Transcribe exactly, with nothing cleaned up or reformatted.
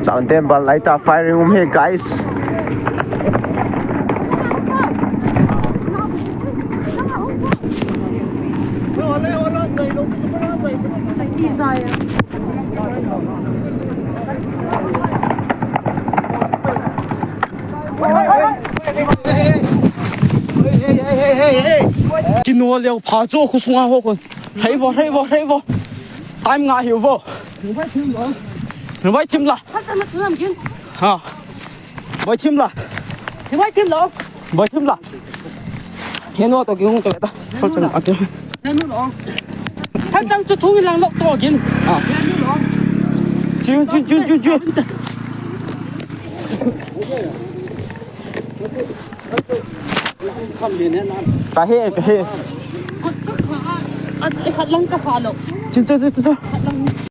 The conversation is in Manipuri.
Sound temple, light up firing room here, guys. Kino leo pha cho khu sunga ho khu. Hei vo, hei vo, hei vo. Time nga hiu vo. Revive team la. Ha. Revive team la. Revive team la. Revive team la. Henu to ki hung to ta. Sol chan a ki. Hei tang chu thung lang lok to gin. Ah. Chiu, chiu, chiu, chiu, chiu. Ka he, ka he. Khat lang ka pha lo. Chiu, chiu, chiu, chiu. Khat lang.